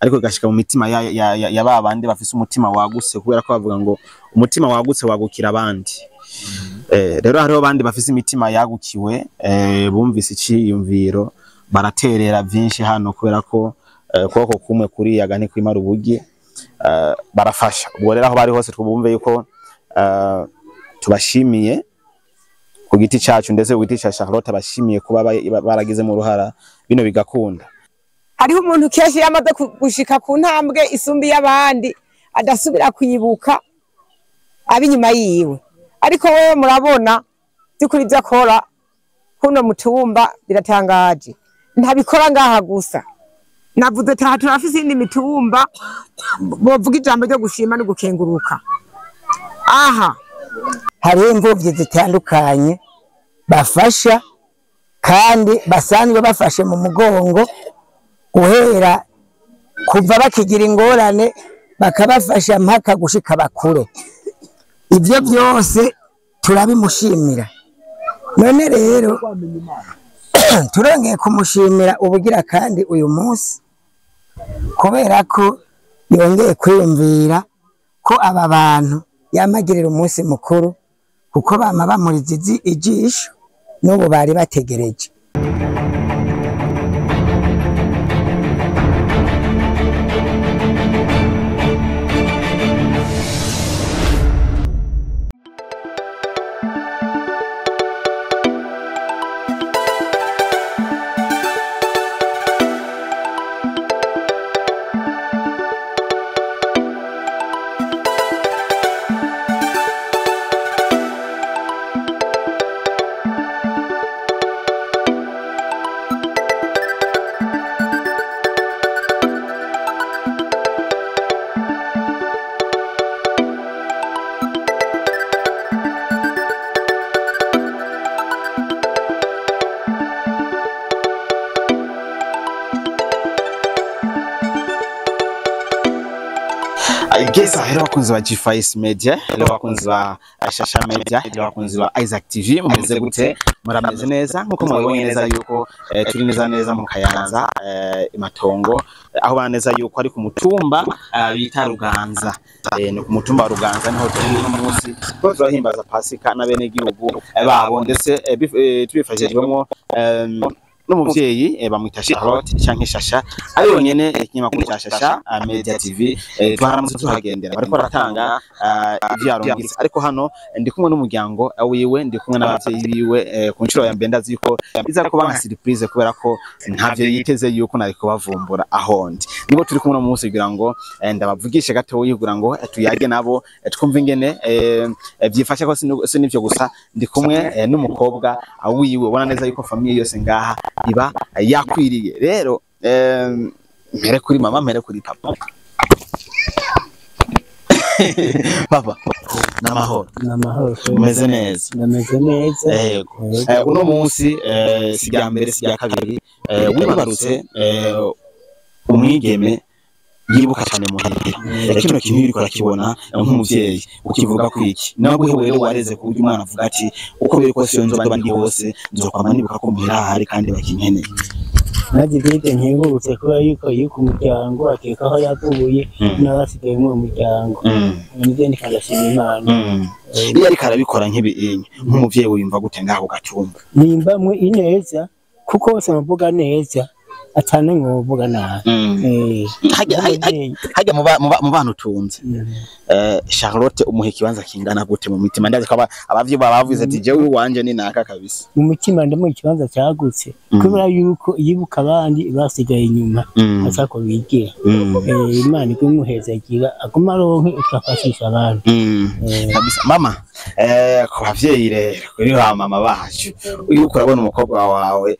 Ariko igashika mu mitima ya ba bandi bafise umutima wagutse, kubera ko bavuga ngo umutima wagutse wagukira abandi. Rero hariho abandi bafise imitima yagukiwe, bumvise iciyumviro baraterera vyinshi hano, kubera ko ukuboko kumwe kuriyaga ntikwimara ubugi, barafasha. Ubwo rero aho bari hose twumve yuko tubashimiye ku giti cacu, ndetse ku giti ca Charlotte abashimiye kuba baragizemo uruhara bino bigakunda. Hariho umuntu kenshi yamaze gushika ku ntambwe isumbi y'abandi adasubira kwibuka ab'inyuma yiwe, ariko wewe murabona by'ukuri ibyo akora kuno mutumba biratangaje. Ntabikora ngaha gusa, navuze taha turafise iyindi mitumba bovuga ijambo ryo gushima no gukenguruka. Aha hariho imfuvyi zitandukanye bafasha kandi basanzwe bafashe mu mugongo guhera kuva bakigira ingorane, bakabafasha mpaka gushika bakure. Ivyo byose turabimushimira. None rero turongeye kumushimira ubugira kandi uyu munsi, kubera ko yongeye kwiyumvira ko aba bantu yamagirira umunsi mukuru, kuko bama bamuriza ijisho n'ubu bari bategereje. Gesa, hello bakunzi ba G5 Media, hello bakunzi ba Shasha Media, hello bakunzi ba Isaac TV, mumeze gute? Murameze neza nkuko mubibonye neza yuko turi neza neza mu Kayanza, imatongo, aho baneza yuko ari ku mutumba bita Ruganza. Ni ku mutumba wa Ruganza niho turi uno munsi, ko turahimbaza Pasika n'abene gihugu babo, ndetse tubifashijwemo n'umuvyeyi bamwita Charlotte canke Shasha, ari yonyene ikinyamakuru ca Shasha Media TV. Twaramutse tuhagendera bariko baratanga ivyo yarungitse, ariko hano ndi kumwe n'umuryango wiwe, ndi kumwe n'abavyeyi biwe. Ku nshuro ya mbere ndazi yuko biza kuba nka surprise, kubera ko ntavyo yiteze yuko nari kubavumbura ahondi. Nibo turi kumwe no munsi kugira ngo ndabavugishe gatoyi, kugira ngo tuyage nabo, twumve ingene vyifashe. Ko si nivyo gusa, ndi kumwe n'umukobwa wiwe, ubona neza yuko famille yose ngaha iba yakwiriye. Rero mpere kuri mama, mpere kuri papa. Papa, namahoro? Namahoro. Umeze neza? Nameze neza. Yego. Uno munsi si rya mbere si rya kabiri wibarutse umwigeme yibuka cyane muhira. Kino kintu uriko urakibona nk'umuvyeyi ukivuga kwiki? Nabwo rero wareze ku buryo umwana avuga ati uko biri kose iyo nzoba ndi hose nzokwama nibuka ko muhira ahari kandi bakinkeneye. Naje bwite nkengurutse kubera yuko umuryango akeka aho yavuye n'abasigaye mu muryango. Nivyo ndikandashima Imana. Iyo ariko arabikora nk'ibi nk'umuvyeyi wiyumva gute ngaho gatumba? Nimbamwe ineza, kuko bose bavuga neza, atane nkovuga nabi. Hajya mu bana utunze, Charlotte umuha ikibanza kingana gute mu mitima? Ndazi ko abavyeyi babavuze ati jewe wanje ni naka kabisa. Mu mitima ndamuha ikibanza cyagutse, kubera yuko yibuka abandi basigaye inyuma atako bigira. Imana igumuhezagira aguma aronke ukafashisha abandi. Kabisa mama, ku bavyeyi rero, kuri ba mama bacu, yuko urabona umukobwa wawe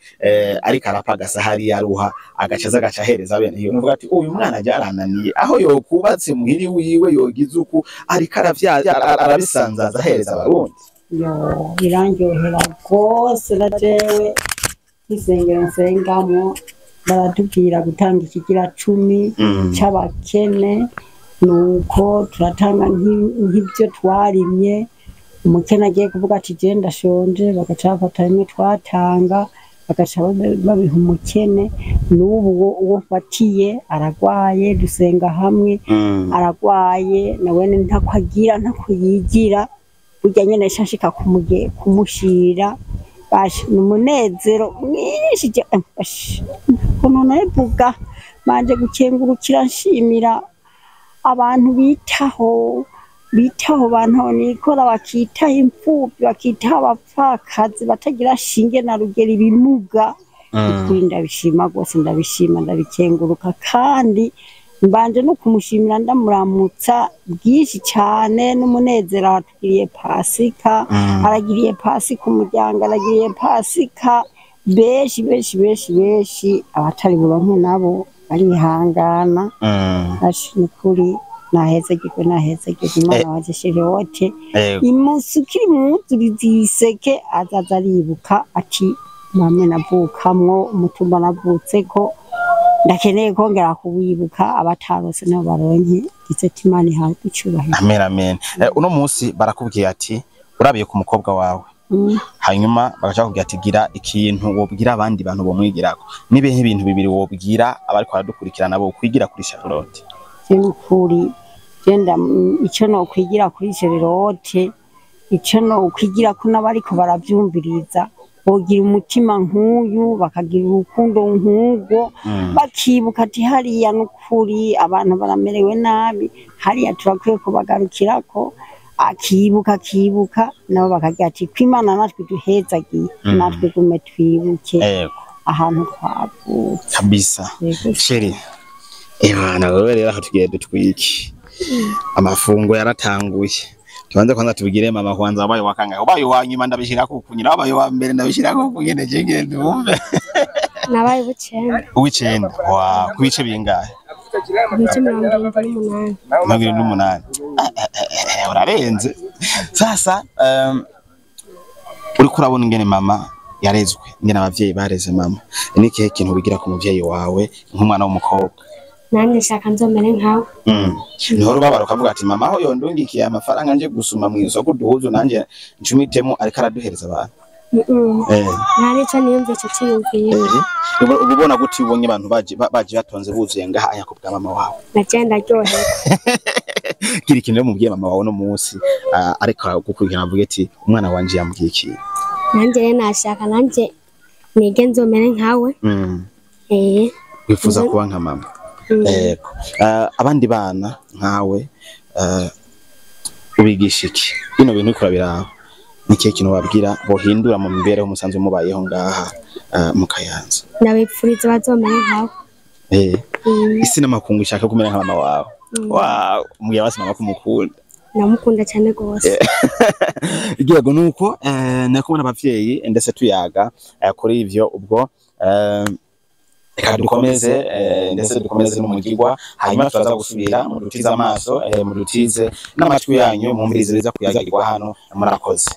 ariko arapagasa hariya aruha, agaca agaca ahereza bene iyo, uvuga ati uyu mwana byarananiye, aho yokubatse muhiri wiwe yogize uku, ariko aravyara arabisanzaza ahereza abarundi. Yo, birandyohera rwose. Na jewe nk'isengero nsengamo baratubwira gutanga ikigira cumi c'abakene, nuko turatanga nk'ivyo twarimye. Umukene agiye kuvuga ati je ndashonje, bagaca bafata bimwe twatanga bagaca babiha umukene. N'ubu uwo mfatiye aragwaye, dusenga hamwe, aragwaye nawe ntako agira, ntako yigira, burya nyene nshashika kumushira basha ni umunezero mwinshi ukuntu nabivuga. Manje gukengurukira nshimira abantu bitaho bantu nikora, bakitaho imfubyi, bakitaho abapfakazi batagira shinge na rugero, ibimuga. Ukuri ndabishima rwose, ndabishima, ndabikenguruka, kandi mbanje no kumushimira, ndamuramutsa bwinshi cyane n'umunezero. Aratugiriye Pasika, aragiriye Pasika umuryango, aragiriye Pasika benshi benshi benshi benshi. Abatari buronke nabo barihangana. Nukuri nahezagirwe, nahezagirwe. Imana wazishire wote imunsi ukiri mwuzuriza ibiseke, azaza aribuka ati mame navukamwo, umutumba navutseko ndakeneye kongera kuwibuka. Abatarose nabo baronke. Gize Imana ihabwe icyubahiro. Amen, amen. Uno munsi barakubwiye ati urabiye ku mukobwa wawe, hanyuma bagaca bakubwira ati gira ikintu wobwira abandi bantu bomwigirako. Nibihe ibintu bibiri wobwira abariko baradukurikirana bo kwigira kuri Charlotte? Je nukuri genda icyo nokwigira kuri Charlotte, icyo nokwigira ko n'abariko baravyumviriza bogira umutima nk'uyu, bakagira urukundo nk'urwo, bakibuka ati hariya nukuri abantu baramerewe nabi, hariya turakwiye kubagarukirako. Akibuka, akibuka nabo bakagira ati ko Imana natwe duhezagiye, natwe gume twibuke ahantu twavutse. Kabisa. Yego. Chérie, ebana wewe rero aho tugiye dutwike, amafungo yaratanguye. Tubanze kwanza tubigire mama kwanza. Wabaye wakangahe? Ubaye wa nyuma ndabishirako kunyira, wabaye wa mbere ndabishirako kunyene jenge ndumve. Nabaye uw'icenda. Uw'icenda wa ku bice bingahe? Ibice 78. 78. Urarenze sasa. Uriko urabona ingene mama yarezwe, ingene abavyeyi bareze mama. Ni ikihe kintu wigira ku muvyeyi wawe nk'umwana w'umukobwa? Nanjye nshaka nzomere nkawe. Nihora ubabara ukavuga ati mama aho yondungikiye amafaranga nje gusuma mu isoko uduhuzu nanjye ncumitemo, ariko araduhereza abantu? Nta nico niyumva ico ciyumviye. Uba ubona gute iyo ubonye abantu baje batonze buzuye ngaha aya kubwa mama wawe? Naje ndaryoherwa. Gira ikintu rero mubwiye mama wawe no munsi, ariko gukurikirana, avuge ati umwana wanje yambwiye iki. Nanjye rero nashaka nanjye nige nzomere nkawe. Wifuza kuba nka mama? Yego. Abandi bana nkawe ubigisha iki? Bino bintu uriko urabiraba, ni ikihe kintu wabwira bohindura mu mibereho musanzwe mubayeho ngaha mu Kayanza? Ndabipfuriza bazomere nkawe. Isi n'amakungu ishaka kumera nka mama wawe. Wow, mbwira basi mama kumukunda. Ndamukunda cyane rwose. Yego, nuko nakumwe n'abavyeyi ndetse tuyaga kuri ivyo. Ubwo reka dukomeze ndetse dukomeze n'umugirwa, hanyuma turaza gusubira. Mudutize amaso, mudutize n'amatwi yanyu, mwumvirize biza kuyagirwa hano. Murakoze.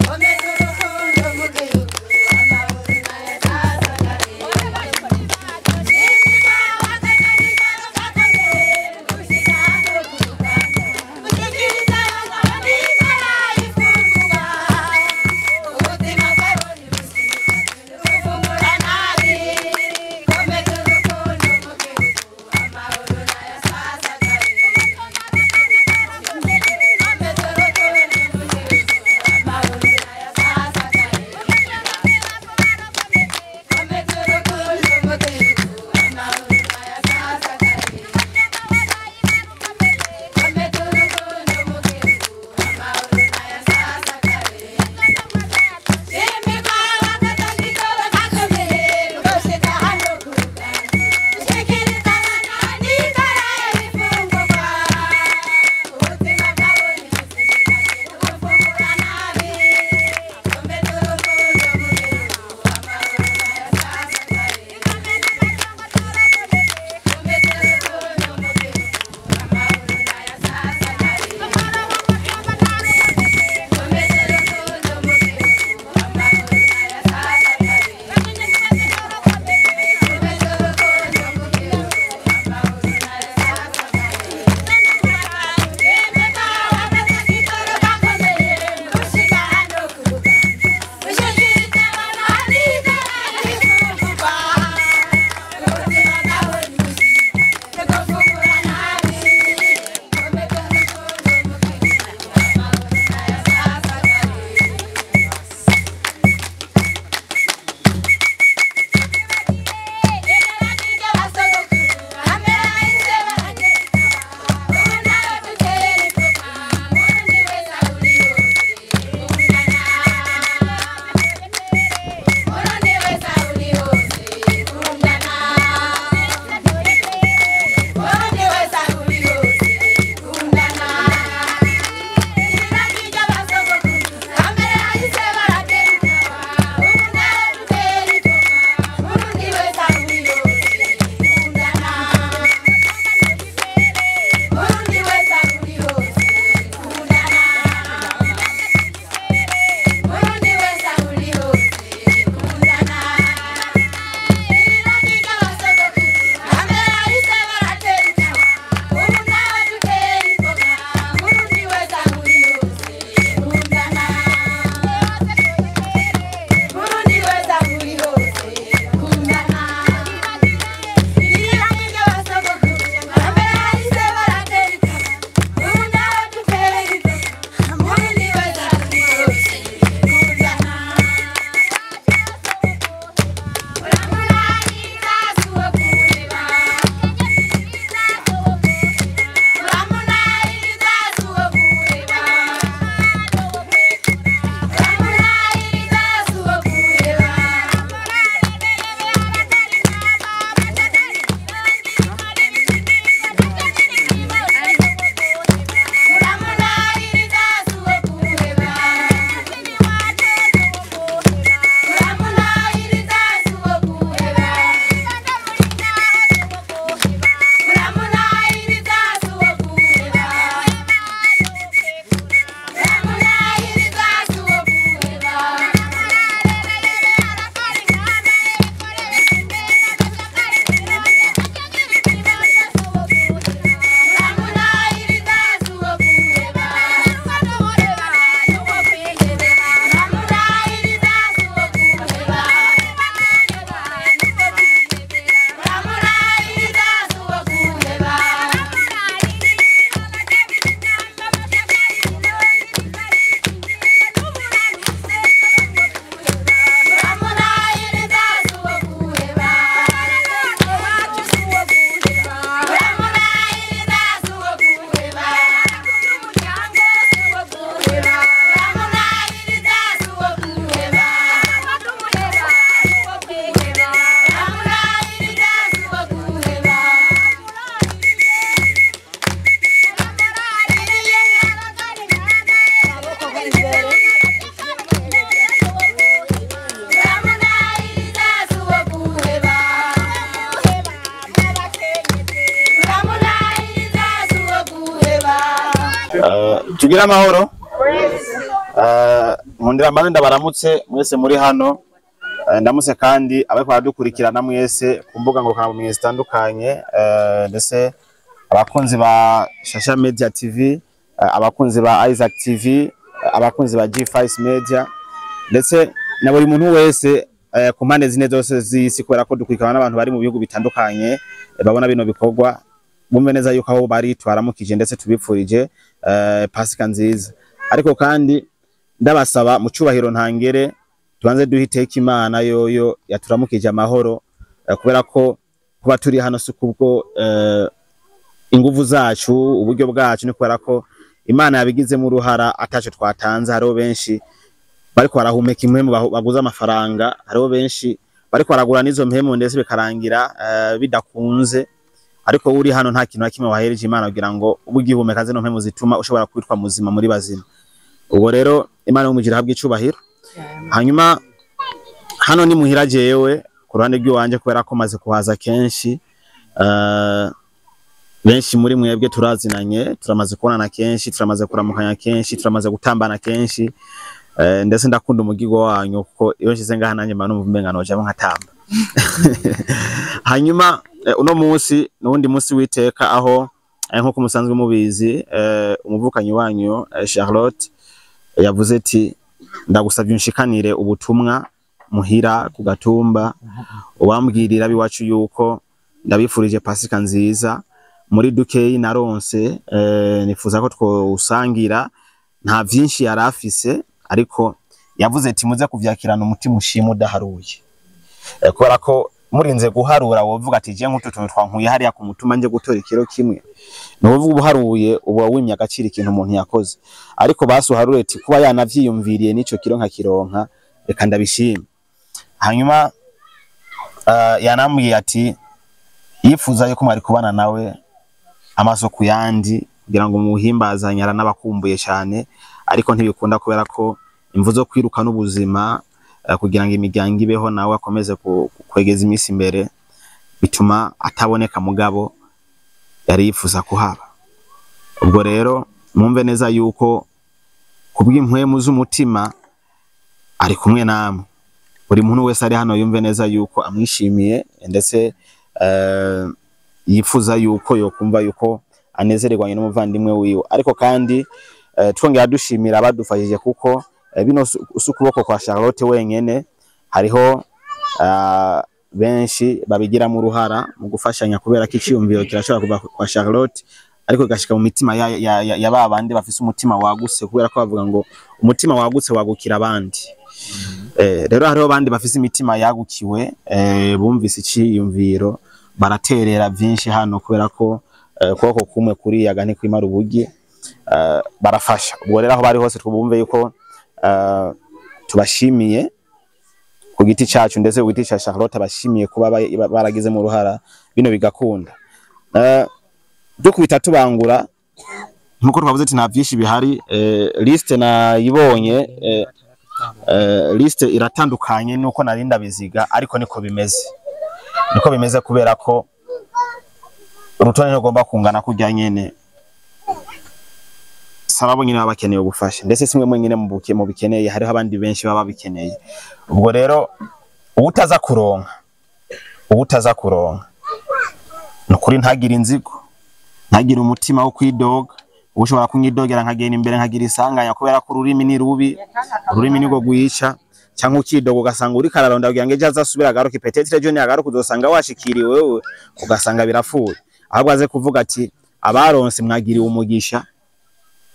Komeza urukundo mu gihugu. Tugire amahoro. Nkundira mbanze ndabaramutse mwese muri hano. Ndamutse kandi abariko baradukurikirana mwese ku mbuga ngurukanabumenyi zitandukanye, ndetse abakunzi ba Shasha Media TV, abakunzi ba Isaac TV, abakunzi ba G5 Media, ndetse na buri muntu wese ku mpande zine zose z'isi, kubera ko dukurikirana n'abantu bari mu bihugu bitandukanye, babona bino bikorwa, bumve neza yuko aho bari twaramukije ndetse tubipfurije Pasika nziza. Ariko kandi ndabasaba mu cubahiro ntangere tubanze duhe iteka Imana yoyo yaturamukije amahoro, kubera ko kuba turi hano si kubwo inguvu zacu, uburyo bwacu, ni kubera ko Imana yabigizemo uruhara ataco twatanze. Hariho benshi bariko barahumeka impwemu baguze amafaranga, hariho benshi bariko baragura n'izo mpemu ndetse bikarangira bidakunze. Ariko uri hano nta kintu na kimwe wahereje Imana kugira ngo ube ugihumeka zino mpemu zituma ushobora kwitwa muzima muri bazima. Ubwo rero Imana y'umugira ahabwe icubahiro. Hanyuma hano ni muhira jewe ku ruhande rw'iwanje, kubera ko maze kuhaza kenshi, benshi muri mwebwe turazinanye, turamaze kubonana kenshi, turamaze kuramukanya kenshi, turamaze gutambana kenshi, ndetse ndakunda umugigo wanyu, kuko iyo nshize ngaha nanjye mba numva umenga nojamo nkatamba. Hanyuma uno munsi n'uwundi munsi w'iteka, aho nkuko musanzwe mubizi, umuvukanyi wanyu Charlotte yavuze ati ndagusabye unshikanire ubutumwa muhira ku gatumba, ubambwirira abiwacu yuko ndabifurije Pasika nziza. Muri dukeyi naronse, nifuza ko twusangira. Nta vyinshi yari afise, ariko yavuze ati muze kuvyakirana umutima ushima udaharuye, kubera ko murinze guharura wovuga ati je nk'utu tuntu twankuye hariya ku mutumba nje gutora ikiro kimwe, nuvuga ubuharuye uba wimye agaciro ikintu umuntu yakoze. Ariko basi uharure ati kuba yanavyiyumviriye n'ico kiro nkakironka, reka ndabishime. Hanyuma yanambwiye ati yifuza yuko mwari kubana nawe amaso ku yandi kugira ngo muhimbazanye, aranabakumbuye cyane, ariko ntibikunda kubera ko imvu zo kwiruka n'ubuzima, kugira ngo imiryango ibeho nawe akomeze kwegeza iminsi imbere, bituma ataboneka, mugabo yari yifuza kuhaba. Ubwo rero mwumve neza yuko kubw'impwemu z'umutima ari kumwe namwe. Buri muntu wese ari hano yumve neza yuko amwishimiye, ndetse yifuza yuko yokumva yuko anezererwanye n'umuvandimwe wiwe. Ariko kandi twongera dushimira abadufashije, kuko bino si ukuboko kwa Charlotte wenyene, hariho benshi babigiramo uruhara mu gufashanya, kubera ko iciyumviro kirashobora kuva kwa Charlotte ariko gashika mu mitima ya ba bandi bafise umutima wagutse, kubera ko bavuga ngo umutima wagutse wagukira abandi. Rero hariho abandi bafise imitima yagukiwe, bumvise iciyumviro baraterera vyinshi hano, kubera ko ukuboko kumwe kuriyaga ntikwimara ubugi, barafasha. Ubwo rero aho bari hose twumve yuko tubashimiye ku giti cacu, ndetse ku giti ca Charlotte abashimiye kuba baragize mu ruhara bino bigakunda. Dukubita tubangura nkuko twavuze ati nta vyinshi bihari, liste nayibonye, liste iratandukanye nuko nari ndabiziga, ariko niko bimeze, niko bimeze kubera ko urutonde rugomba kungana kurya nyene. Saba nyine baba bakeneye ubufasha, ndetse simwe mwenyine mu bikeneye, hariho abandi benshi baba babikeneye. Ubwo rero uwutaza kuronka nukuri ntagira inzigo, ntagira umutima wo kwidoga. Ushobora kunyidogera nkagenda imbere nkagira isanganya, kubera ko ururimi ni rubi, ururimi nirwo rwica, cyangwa ukidoga ugasanga uri kararonda kugira ngo ejo azasubire agaruke, peut-être ejo ntiyagaruka uzosanga washikiriwe wewe, ugasanga birapfuye. Ahubwo aze kuvuga ati abaronse mwagiriwe umugisha,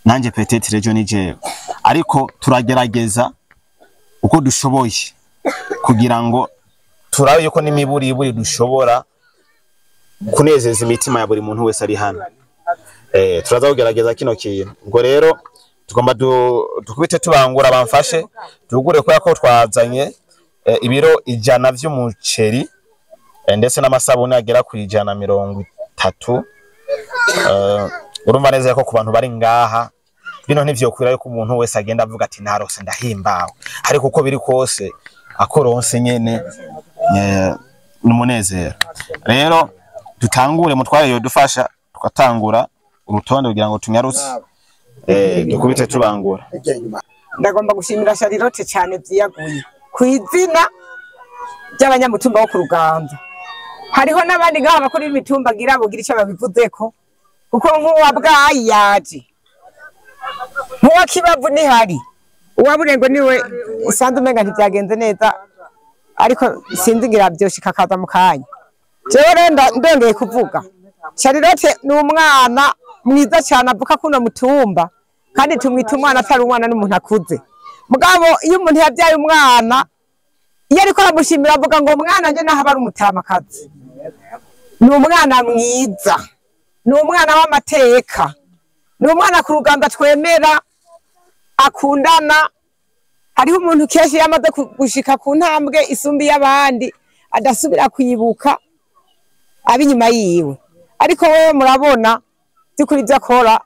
nanje peut-être ejo ni jewe. Ariko turagerageza uko dushoboye kugira ngo turabe yuko n'imiburiburi dushobora kunezeza imitima ya buri muntu wese ari hano. Turaza kugerageza kino kintu. Ubwo rero tugomba dukubite tubangura bamfashe tugure, kubera ko twazanye ibiro 100 vy'umuceri, ndetse n'amasabune agera ku 130. Urumva neza ko ku bantu bari ngaha bino ntivyokwira yuko umuntu wese agenda avuga ati narose ndahimbawe, ariko uko biri kose akoronse nyene n'umunezero. Rero dutangure, mutware yodufasha tugatangura urutonde kugira ngo tunyarutse. Dukubite tubangura. Ndagomba gushimira Charlotte cyane byiyaguye ku izina ry'abanyamutumba wo ku Ruganza. Hariho n'abandi ngaha bakora imitumba ngira bogira icyo babivuzeko, kuko nk'uwa Bwayi yaje, nk'uwa Kibavu nihari, uwa Burengo niwe usanze umenga ntibyagenze neza, ariko sinzi ngira byoshika akaza mu kanya. Jewe rero ndongeye kuvuga Charlotte ni umwana mwiza cyane avuka kuno mutumba, kandi tumwita umwana atari umwana n'umuntu akuze. Mugabo iyo umuntu yabyaye umwana, iyo ariko aramushimira avuga ngo umwana nje naho aba ari umutamakazi, ni umwana mwiza, ni umwana w'amateka, ni umwana ku Ruganda twemera, akundana. Hariho umuntu kenshi yamaze gushika ku ntambwe isumbi y'abandi adasubira kwibuka ab'inyuma yiwe, ariko wewe murabona by'ukuri ibyo akora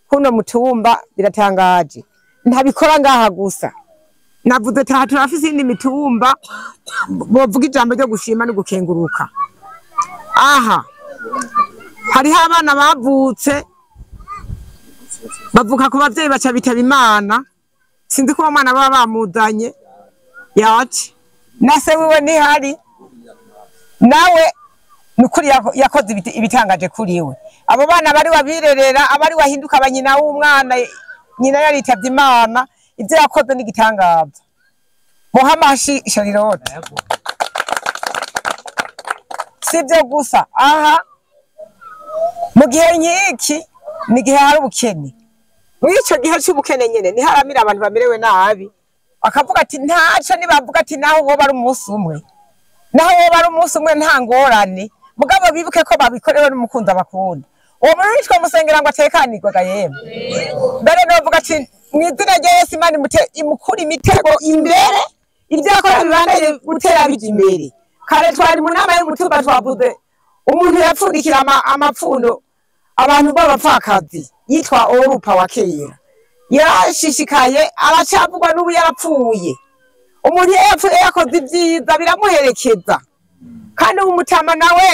kuno mutumba biratangaje. Ntabikora ngaha gusa, navuze taha turafise iyindi mitumba bovuga ijambo ryo gushima no gukenguruka. Aha hariho abana bavutse bavuka ku bavyeyi baca bitaba Imana, sinzi ko uwo mwana baba bamuzanye yaje na se wiwe ntihari, nawe nukuri yakoze ibitangaje kuri we. Abo bana bari wabirerera, abari wahinduka abanyina w'umwana, nyina yaritavye Imana, ivyo yakoze n'igitangaza. Muhamashi Charlotte. Sivyo gusa, aha mu gihe nk'iki ni gihe hari ubukene. Muri ico gihe c'ubukene nyene niho aramira abantu bamerewe nabi, akavuga ati ntaco, nibavuga ati naho woba ari umunsi umwe, naho woba ari umunsi umwe nta ngorane, mugabo bibuke ko babikorewe n'umukunzi abakunda. Uwo muntu nitwe musengera ngo atekanirwe ga yemwe. Mbere novuga ati mw'izina rya Yesu Imana imukure imitego imbere, ibyo akora bibandanye gutera bija imbere. Kare twari mu nama y'umutumba twavuze umuntu yapfundikira amapfundo abantu b'abapfakazi yitwa Orupa wa kera, yarashishikaye aracavugwa n'ubu yarapfuye. Umuntu iyo yapfuye yakoze ibyiza biramuherekeza. Kandi ubu mutama nawe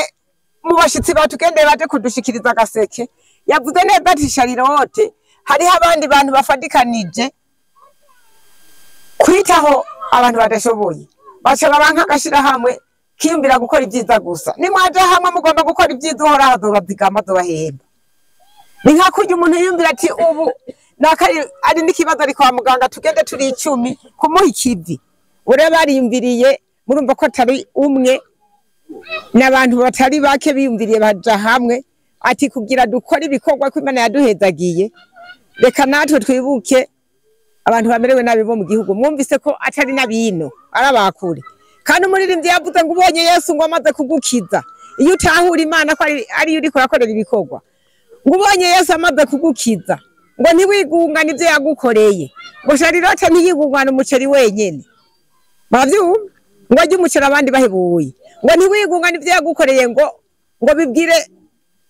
mu bashitsi batugendeye baje kudushikiriza agaseke, yavuze neza ati Charlotte hariho abandi bantu bafadikanije kwitaho abantu badashoboye, baca babanka agashirahamwe kiyumvira gukora ibyiza gusa. Nimwaje hamwe mugomba gukora ibyiza, uhoraho azobazigama azobahemba. Ni nka kurya umuntu yiyumvira ati ubu nakari ari n'ikibazo ari kwa muganga, tugende turi 10 kumuha ikivi. Ure bariyumviriye, murumva ko atari umwe, n'abantu batari bake biyumviriye baja hamwe ati kugira dukore ibikorwa ko Imana yaduhezagiye, reka natwe twibuke abantu bamerewe nabi bo mu gihugu. Mwumvise ko atari nabino arabakure. Kandi umuririmbyi yavuze ngo ubonye Yesu ngo amaze kugukiza, iyo utahura Imana ko ari uriko urakorera ibikorwa, ngo ubonye Yesu amaze kugukiza ngo ntiwigungane ibyo yagukoreye, ngo Charlotte ntiyigungane umuceri wenyene, muravyumva, ngo arye umuceri abandi bahebuye, ngo ntiwigungane ibyo yagukoreye, ngo bibwire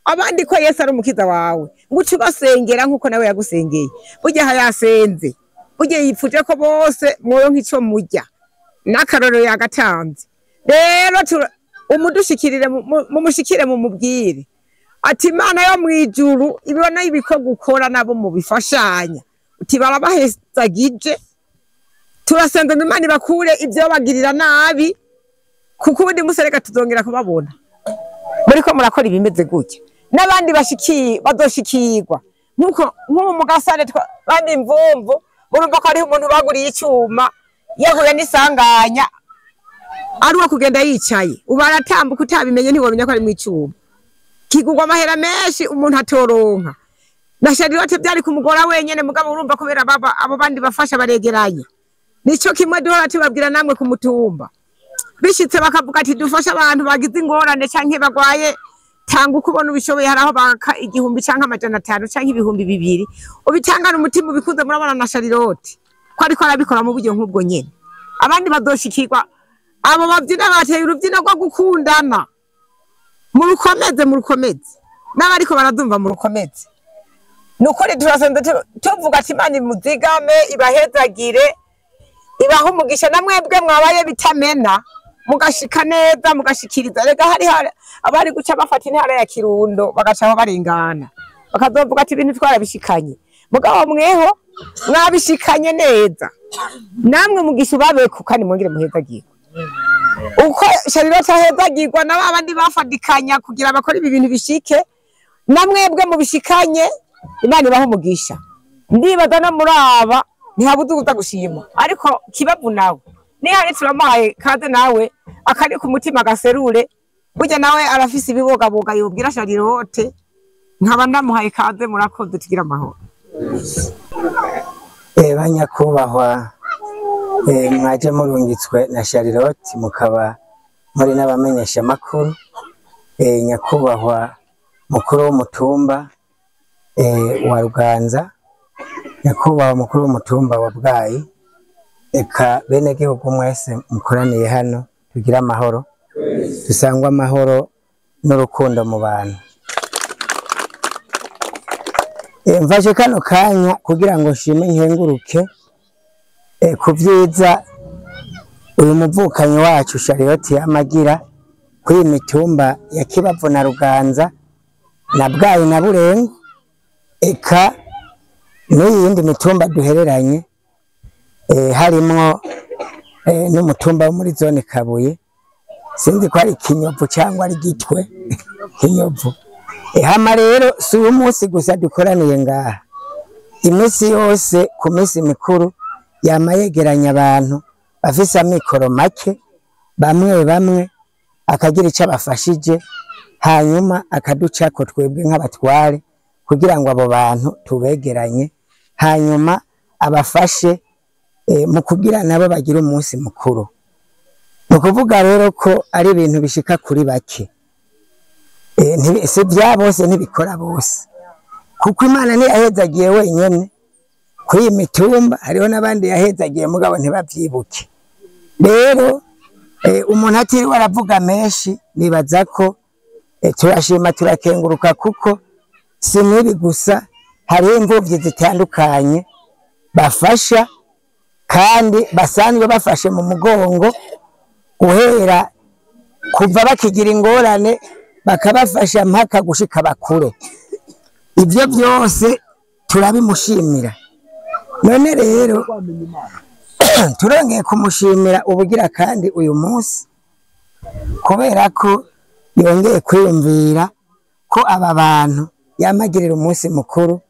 abandi ko Yesu ari umukiza wawe, ngo uce ubasengera nkuko nawe yagusengeye. Burya aha yasenze, burya yipfuje ko bose mworonka ico murya, n'akarorero yagatanze. Rero umudushikirire, mumushikire mumubwire ati Imana yo mwijuru ibona ibikorwa ukora nabo mubifashanya, uti barabahezagije, turasenze ngo Imana ibakure ivyo bagirira nabi, kuko ubundi musereka tuzongera kubabona muriko murakora ibimeze gutya, n'abandi bazoshikirwa nkuko nk'ubu mu gasare bandi imvumvu, murumva ko hariho umuntu baguriye icyuma yahuye n'isanganya, ari uwo kugenda yicaye, ubu aratambuka utabimenye ntiwomenya ko ari mu icuma, kigurwa amahera menshi umuntu atoronka. Na Charlotte byari kumugora wenyene, mugabo urumva kubera baba abo bandi bafasha baregeranye. Nico kimwe duhora tubabwira namwe ku mutumba, bishitse bakavuga ati dufashe abantu bagize ingorane canke bagwaye, tanga uko ubona ubishoboye, haraho baka 1000 canke 500 canke 2000, ubitangana umutima ubikunze. Murabona na Charlotte ko ariko arabikora mu buryo nk'ubwo nyene. Abandi bazoshikirwa, abo bavyina bateye urubyino rwo gukundana, murukomeze, murukomeze, n'abariko baradumva murukomeze. Nukuri turasenze tuvuga ati Imana imuzigame, ibahezagire, ibahe umugisha, na mwebwe mwabaye bitamena mugashika neza mugashikiriza. Rega hari abari guca bafata intara ya Kirundo bagacaho barengana, bakazovuga ati ibintu twarabishikanye. Mugabo mweho mwabishikanye neza, namwe mugisha ubabeko kandi mwongere muhezagirwe. Uko Charlotte ahezagirwa na babandi bafadikanya kugira bakore ibi bintu bishike, namwebwe mubishikanye, Imana ibahe umugisha. Ndibaza no muraba ntihabuze uza gushima, ariko Kibavu nawe nihari turamuhaye kaze nawe akari ku mutima gaserure, burya nawe arafise ibibogaboga yobwira Charlotte, nkaba ndamuhaye kaze. Murakoze, tugira amahoro. Banyakubahwa, mwaje murungitswe na Charlotte, mukaba muri n'abamenyesha makuru, nyakubahwa mukuru w'umutumba wa Ruganza, nyakubahwa mukuru w'umutumba wa Bwayi, eka bene gihugu mwese mukoraniye hano, tugira amahoro, dusangwe amahoro n'urukundo mu bantu. Mfashe kano kanya kugira ngo nshime nkenguruke ku vyiza uyu muvukanyi wacu Charlotte yamagira kuri iyi mitumba ya Kibavu na Ruganza na Bwayi na Burengo, eka n'iyindi mitumba duhereranye, harimwo n'umutumba wo muri zone Kabuye, sinzi ko ari Kinyovu cyangwa ari Gitwe Kinyovu. Hama rero si uyu munsi gusa dukoraniye ngaha, iminsi yose ku minsi mikuru yama yegeranya abantu bafise amikoro make, bamwe bamwe akagira icyo abafashije, hanyuma akaducako twebwe nk'abatware kugira ngo abo bantu tubegeranye, hanyuma abafashe mu kugira nabo bagire umunsi mukuru. Ni ukuvuga rero ko ari ibintu bishika kuri bake, si bya bose, ntibikora bose, kuko Imana ntiyahezagiye wenyene kuri iyi mitumba, hariho n'abandi yahezagiye mugabo ntibavyibuke. Rero umuntu atiriwe aravuga menshi, nibaza ko turashima turakenguruka, kuko si n'ibi gusa, hariho imfuvyi zitandukanye bafasha kandi basanzwe bafashe mu mugongo guhera kuva bakigira ingorane, bakabafasha mpaka gushika bakure. Ivyo byose turabimushimira. None rero turongeye kumushimira ubugira kandi uyu munsi, kubera ko yongeye kwiyumvira ko aba bantu yamagirira umunsi mukuru,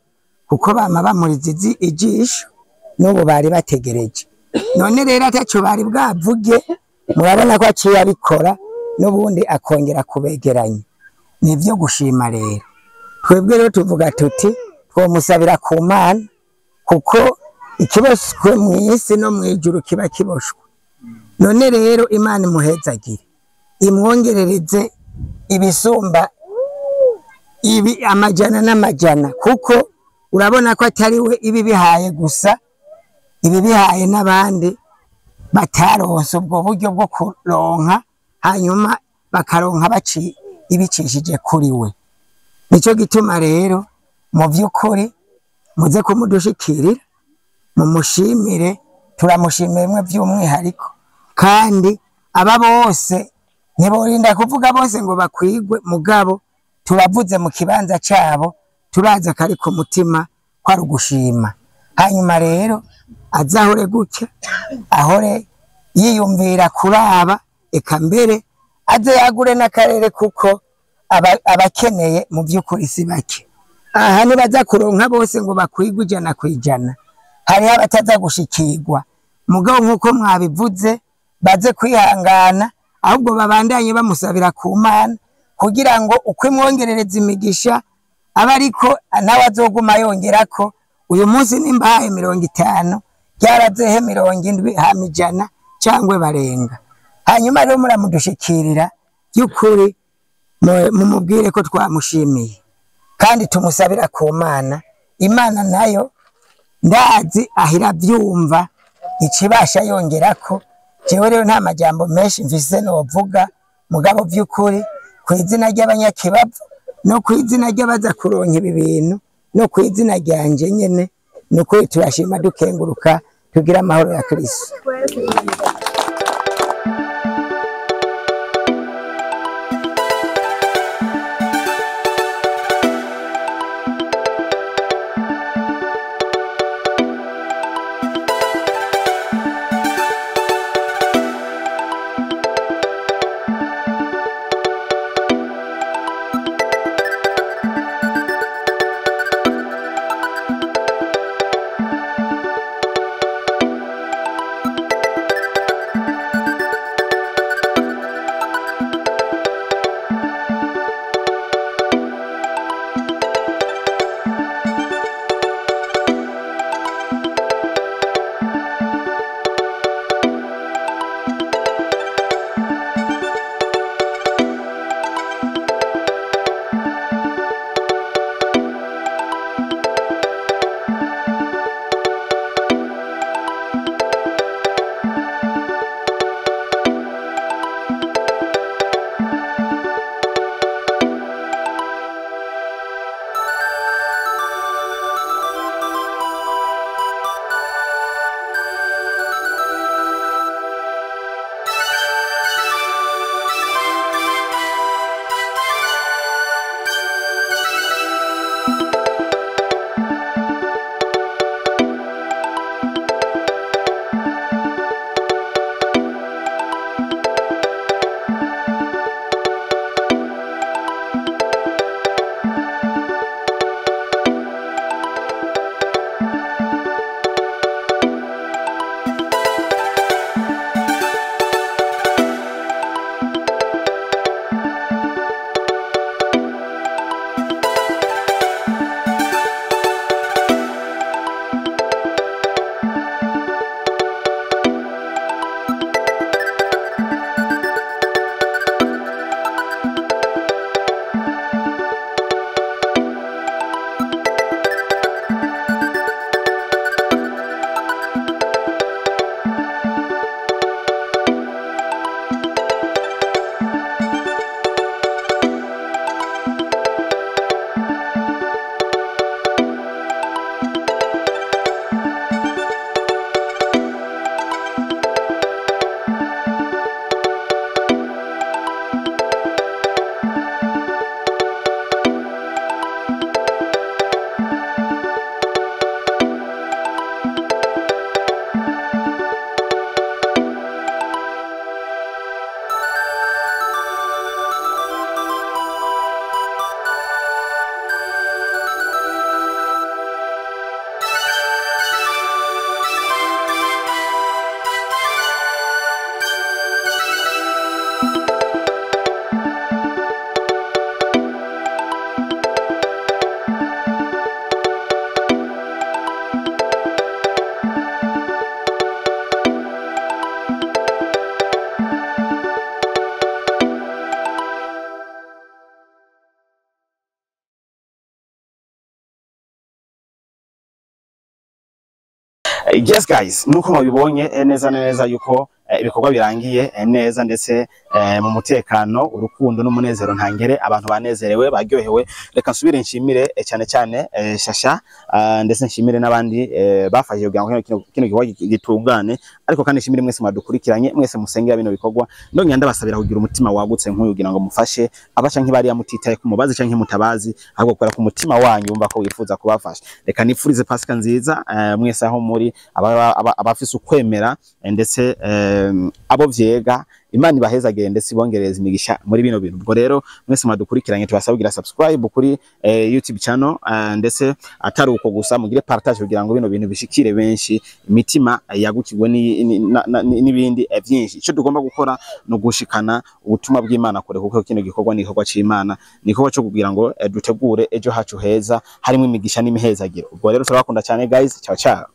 kuko bama bamuriza ijisho n'ubu bari bategereje. None rero ataco bari bwavuge, murabona ko aciye abikora n'ubundi akongera kubegeranya. Nivyo gushima rero. Twebwe rero tuvuga tuti twomusabira ku Mana, kuko ikiboshwe mu isi no mu ijuru kiba kiboshwe. None rero Imana imuhezagire, imwongerereze ibisumba ibi amajana n'amajana, kuko urabona ko atari we ibi bihaye gusa, ibi bihaye n'abandi bataronse ubwo buryo bwo kuronka, hanyuma bakaronka baci ibicishije kuri we. Nico gituma rero mu vy'ukuri muze kumudushikirira, mumushimire, turamushimiye mwe by'umwihariko, kandi aba bose ntiborinda kuvuga bose ngo bakwigwe, mugabo turavuze mu kibanza cabo, turaza kari ku mutima ko ari ugushima. Hanyuma rero azahore gutya, ahore yiyumvira kuraba, eka mbere aze yagure n'akarere, kuko abakeneye mu by'ukuri si bake. Aha nibaza kuronka bose ngo bakwigwe 100 ku 100, hariho abataza gushikirwa, mugabo nk'uko mwabivuze baze kwihangana, ahubwo babandanye bamusabira ku Mana kugira ngo uko imwongerereza imigisha aba ariko nawe azoguma yongerako. Uyu munsi nimbahaye 50, ryarazehe 70, hama 100 cyangwa barenga. Hanyuma rero muramudushikirira by'ukuri, mumubwire ko twamushimiye kandi tumusabira ku Mana. Imana nayo ndazi ahira byumva ikibasha yongerako. Jewe rero nta majambo menshi mfise novuga, mugabo by'ukuri ku izina ry'abanyakibavu no ku izina ry'abaza kuronka ibi bintu no ku izina ryanje nyene, nuko turashima dukenguruka, tugira amahoro ya Kristo. Yes guys, nuko mubibonye neza neza yuko ibikorwa birangiye neza ndetse mu mutekano, urukundo n'umunezero ntangere, abantu banezerewe, baryohewe. Reka nsubire nshimire cyane cyane Shasha, ndetse nshimire n'abandi bafashije kugira ngo kino gikorwa gitungane, ariko kandi nshimire mwese mwadukurikiranye, mwese musengera bino bikorwa. Ndongera ndabasabira kugira umutima wagutse nk'uyu kugira ngo mufashe abaca nk'ibariya mutitaye ku mubazi canke mutabazi, ahubwo kubera ko umutima wanyu wumva ko wifuza kubafasha. Reka nifurize Pasika nziza mwese aho muri, abafise ukwemera, ndetse abo vyega, Imana ibahezagire ndetse ibongereze imigisha muri bino bintu. Ubwo rero mwese mwadukurikiranye, tubasaba kugira subscribe kuri YouTube channel, ndetse atari uko gusa, mugire partage kugira ngo bino bintu bishikire benshi, imitima yagukirwe n'ibindi vyinshi. Ico tugomba gukora no gushikana ubutumwa bw'Imana kure, kuko kino gikorwa ni igikorwa c'Imana, ni igikorwa cyo kugira ngo dutegure ejo hacu heza harimo imigisha n'imihezagiro. Ubwo rero turabakunda cyane guys, ciao ciao.